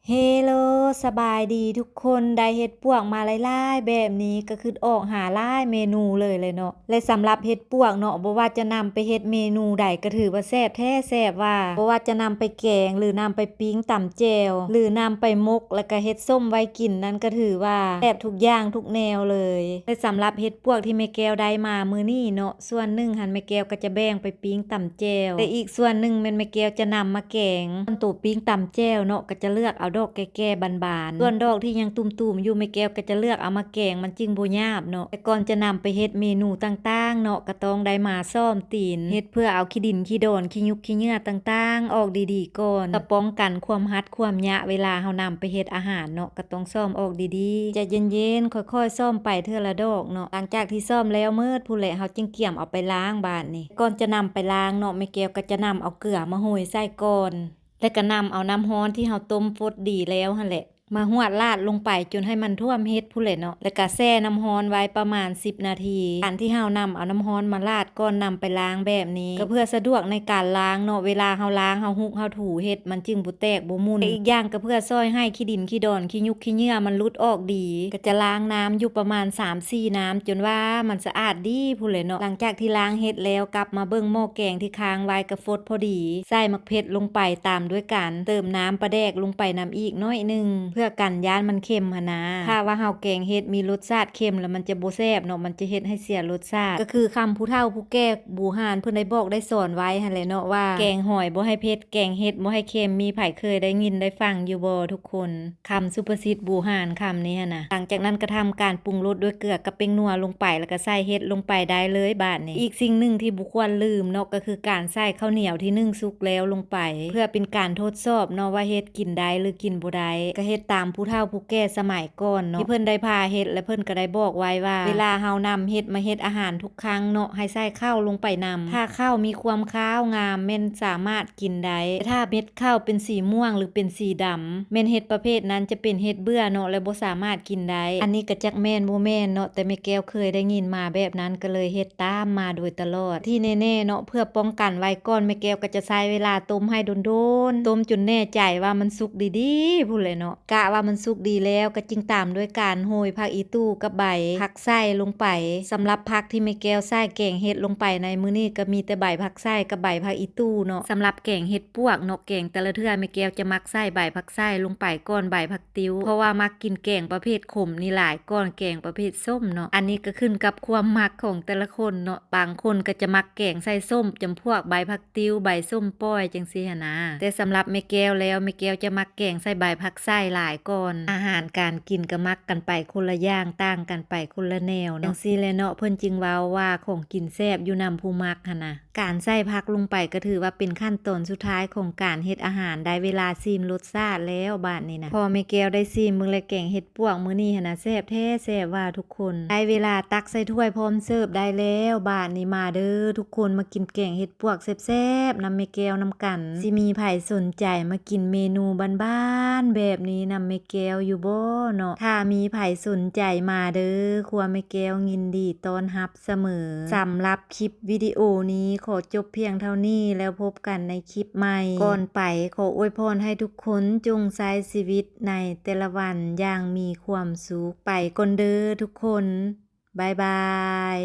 ເຮໂລ ສະບາຍດີທຸກຄົນ. ໄດ້ເຫັດປວກມາຫຼາຍໆແບບນີ້ ກໍຄິດອອກຫາຫຼາຍເມນູເລີຍແຫຼະເນາະ. ແລະ ສຳລັບເຫັດປວກເນາະ ບໍ່ວ່າຈະນຳໄປເຮັດເມນູໃດ ກໍຖືວ່າແຊບແທ້ແຊບວ່າ. ບໍ່ວ່າຈະນຳໄປແກງ ຫຼື ນຳໄປປີ້ງຕຳແຈ່ວ ຫຼື ນຳໄປໝົກ ແລ້ວກໍເຮັດສົ້ມໄວ້ກິນນັ້ນ ກໍຖືວ່າແຊບທຸກຢ່າງທຸກແນວເລີຍ. ແລະ ສຳລັບເຫັດປວກທີ່ແມ່ແກ້ວໄດ້ມາມື້ນີ້ເນາະ ສ່ວນໜຶ່ງຫັ້ນແມ່ແກ້ວກໍຈະແບ່ງໄປປີ້ງຕຳແຈ່ວ ແລະ ອີກສ່ວນໜຶ່ງແມ່ນແມ່ແກ້ວຈະນຳມາແກງ. ສ່ວນໂຕປີ້ງຕຳແຈ່ວເນາະ ກໍຈະເລືອກເອົາດອກແກ່ໆບານໆ ສ່ວນດອກທີ່ຍັງຕຸ່ມໆຢູ່ ແມ່ແກ້ວກໍຈະເລືອກເອົາມາແກງ ມັນຈຶ່ງບໍ່ຫຍາບເນາະ. ແຕ່ກ່ອນຈະນຳໄປເຮັດເມນູຕ່າງໆເນາະ ກໍຕ້ອງໄດ້ມາສ້ອມຕີນເຫັດ ເພື່ອເອົາຂີ້ດິນຂີ້ດອນ ຂີ້ຍຸກຂີ້ເຫຍື້ອຕ່າງໆອອກດີໆກ່ອນ ກໍປ້ອງກັນຄວາມຮັດຄວາມຍະເວລາເຮົານຳໄປເຮັດອາຫານເນາະ. ກໍຕ້ອງສ້ອມອອກດີໆ ໃຈເຢັນໆ ຄ່ອຍໆສ້ອມໄປເທື່ອລະດອກເນາະ. ຫຼັງຈາກທີ່ສ້ອມແລ້ວໝົດພຸ້ນແຫຼະ ເຮົາຈຶ່ງກຽມເອົາໄປລ້າງບາດນີ້. ກ່ອນຈະນຳໄປລ້າງເນາະ ແມ່ແກ້ວກໍຈະນຳເອົາເກືອມາໂຮຍໃສ່ກ່ອນ ແລ້ວກໍນຳເອົານ້ຳຮ້ອນທີ່ເຮົາຕົ້ມຟົດດີແລ້ວຫັ້ນແຫຼະ ມາຫວດລາດລົງໄປຈົນໃຫ້ມັນຖ້ວມເຫັດພຸ້ນແຫຼະເນາະ ແລ້ວກໍແຊ່ນ້ຳຮ້ອນໄວ້ປະມານສິບນາທີ. ການທີ່ເຮົານຳເອົານ້ຳຮ້ອນມາລາດກ່ອນນຳໄປລ້າງແບບນີ້ ກໍເພື່ອສະດວກໃນການລ້າງເນາະ. ເວລາເຮົາລ້າງ ເຮົາຮຸກເຮົາຖູເຫັດ ມັນຈຶ່ງບໍ່ແຕກບໍ່ໝຸ່ນ. ແລະ ອີກຢ່າງກໍເພື່ອຊ່ອຍໃຫ້ຂີ້ດິນຂີ້ດອນ ຂີ້ຍຸກຂີ້ເຫຍື້ອມັນຫຼຸດອອກດີ. ກໍຈະລ້າງນ້ຳຢູ່ປະມານສາມສີ່ນ້ຳ ຈົນວ່າມັນສະອາດດີພຸ້ນແຫຼະເນາະ. ຫຼັງຈາກທີ່ລ້າງເຫັດແລ້ວ ກັບມາເບິ່ງໝໍ້ແກງທີ່ຄ້າງໄວ້ກໍຟົດພໍດີ ໃສ່ໝາກເຜັດລົງໄປ ຕາມດ້ວຍການເຕີມນ້ຳປາແດກລົງໄປນຳອີກໜ້ອຍໜຶ່ງ ເພື່ອກັນຢ້ານມັນເຄັມຫັ້ນນາ. ຖ້າວ່າເຮົາແກງເຫັດມີລົດຊາດເຄັມແລ້ວ ມັນຈະບໍ່ແຊບເນາະ ມັນຈະເຮັດໃຫ້ເສຍລົດຊາດ. ກໍຄືຄຳຜູ້ເຖົ້າຜູ້ແກ່ບູຮານເພິ່ນໄດ້ບອກໄດ້ສອນໄວ້ຫັ້ນແຫຼະເນາະ ວ່າແກງຫອຍບໍ່ໃຫ້ເຜັດ ແກງເຫັດບໍ່ໃຫ້ເຄັມ. ມີໃຜເຄີຍໄດ້ຍິນໄດ້ຟັງຢູ່ບໍ່ທຸກຄົນ? ຄຳສຸພາສິດບູຮານຄຳນີ້ຫັ້ນນະ. ຫຼັງຈາກນັ້ນກໍທຳການປຸງລົດດ້ວຍເກືອກັບແປ້ງນົວລົງໄປ ແລ້ວກໍໃສ່ເຫັດລົງໄປໄດ້ເລີຍບາດນີ້. ອີກສິ່ງໜຶ່ງທີ່ບໍ່ຄວນລືມເນາະ ກໍຄືການໃສ່ເຂົ້າໜຽວທີ່ໜຶ້ງສຸກແລ້ວລົງໄປ ເພື່ອເປັນການທົດສອບເນາະວ່າເຫັດກິນໄດ້ ຫຼື ກິນບໍ່ໄດ້. ກໍເຮັດຕາມຜູ້ເຖົ້າຜູ້ແກ່ສະໄໝກ່ອນເນາະ ທີ່ເພິ່ນໄດ້ຜ່າເຫັດ ແລະ ເພິ່ນກໍໄດ້ບອກໄວ້ວ່າ ເວລາເຮົານຳເຫັດມາເຮັດອາຫານທຸກ ຄັ້ງເນາະ ໃຫ້ໃສ່ເຂົ້າລົງໄປນຳ. ຖ້າເຂົ້າມີຄວາມຂາວງາມ ແມ່ນສາມາດກິນໄດ້. ແຕ່ຖ້າເມັດເຂົ້າເປັນສີມ່ວງ ຫຼື ເປັນສີດຳ ແມ່ນເຫັດປະເພດນັ້ນຈະເປັນເຫັດເບື່ອເນາະ ແລະ ບໍ່ສາມາດກິນໄດ້. ອັນນີ້ກໍຈັກແມ່ນບໍ່ແມ່ນເນາະ ແຕ່ແມ່ແກ້ວເຄີຍໄດ້ຍິນມາແບບນັ້ນ ກໍເລີຍເຮັດຕາມມາໂດຍຕະຫຼອດ. ທີ່ແນ່ໆເນາະ ເພື່ອປ້ອງກັນໄວ້ກ່ອນ ແມ່ແກ້ວກໍຈະໃຊ້ເວລາຕົ້ມໃຫ້ດົນໆ ຕົ້ມຈົນແນ່ໃຈວ່າມັນສຸກດີໆພຸ້ນແຫຼະເນາະ. ກະວ່າມັນສຸກດີແລ້ວ ກໍຈຶ່ງຕາມດ້ວຍການໂຮຍຜັກອີ່ຕູ່ກັບໃບຜັກໄຊລົງໄປ. ສຳລັບຜັກທີ່ແມ່ແກ້ວໃສ່ແກງເຫັດລົງໄປໃນມື້ນີ້ ກໍມີແຕ່ໃບຜັກໄຊກັບໃບຜັກອີ່ຕູ່ເນາະ. ສຳລັບແກງເຫັດປວກເນາະ ແກງແຕ່ລະເທື່ອແມ່ແກ້ວຈະມັກໃສ່ໃບຜັກໄຊລົງໄປກ່ອນໃບຜັກຕິ້ວ ເພາະວ່າມັກກິນແກງປະເພດຂົມນີ້ຫຼາຍກ່ອນແກງປະເພດສົ້ມເນາະ. ອັນນີ້ກໍຂຶ້ນກັບຄວາມມັກຂອງແຕ່ລະຄົນເນາະ ບາງຄົນກໍຈະມັກແກງໃສ່ສົ້ມ ຈຳພວກໃບຜັກ ຕິ້ວ ໃບສົ້ມປ່ອຍ ຈັ່ງຊີ້ຫັ້ນນາ. ແຕ່ສຳລັບແມ່ແກ້ວແລ້ວ ແມ່ແກ້ວຈະມັກແກງໃສ່ໃບຜັກໄຊຫຼາຍກ່ອນ. ອາຫານການກິນກໍມັກກັນໄປຄົນລະຢ່າງ ຕ່າງກັນໄປຄົນລະແນວເນາະ. ຈັ່ງຊີ້ແຫຼະເນາະ ເພິ່ນຈຶ່ງເວົ້າວ່າ ຂອງກິນແຊບຢູ່ນຳຜູ້ມັກຫັ້ນນະ. ການໃສ່ຜັກລົງໄປກໍຖືວ່າເປັນຂັ້ນຕອນສຸດທ້າຍຂອງການເຮັດອາຫານ. ໄດ້ເວລາຊີມລົດຊາດແລ້ວບາດນີ້ນະ. ພໍແມ່ແກ້ວໄດ້ຊີມເບິ່ງແລ້ວ ແກງເຫັດປວກມື້ນີ້ຫັ້ນນະ ແຊບແທ້ແຊບວ່າທຸກ ຄົນ. ໄດ້ເວລາຕັກໃສ່ຖ້ວຍພ້ອມເສີບໄດ້ແລ້ວ. ບາດນີ້ມາເດີທຸກຄົນ ມາກິນແກງເຫັດປວກແຊບໆນຳແມ່ແກ້ວນຳກັນ. ຊິມີໃຜສົນໃຈມາກິນເມນູບ້ານໆແບບນີ້ນຳແມ່ແກ້ວຢູ່ບໍ່ເນາະ? ຖ້າມີໃຜສົນໃຈມາເດີ ຄົວແມ່ແກ້ວຍິນດີຕ້ອນຮັບສະເໝີ. ສຳລັບຄລິບວິດີໂອນີ້ຂໍຈົບພຽງເທົ່ານີ້ ແລ້ວພົບກັນໃນຄລິບໃໝ່. ກ່ອນໄປ ຂໍອວຍພອນໃຫ້ທຸກຄົນຈົ່ງໃຊ້ຊີວິດ ໃນແຕ່ລະວັນຢ່າງມີຄວາມສຸກ. ໄປກ່ອນເດີທຸກຄົນ. ບາຍບາຍ.